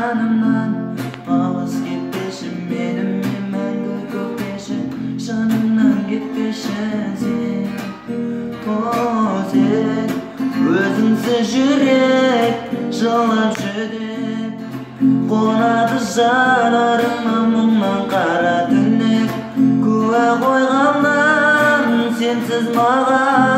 жанымнан алыс кетпеші, менімен мәңгі көкпеші, жанымнан кетпеші сен. О, сен, өзіңсіз жүрек жылап жүдеп, қонады жанарыма мұңнан қара түнек. Куә қойғаннан сенсіз маған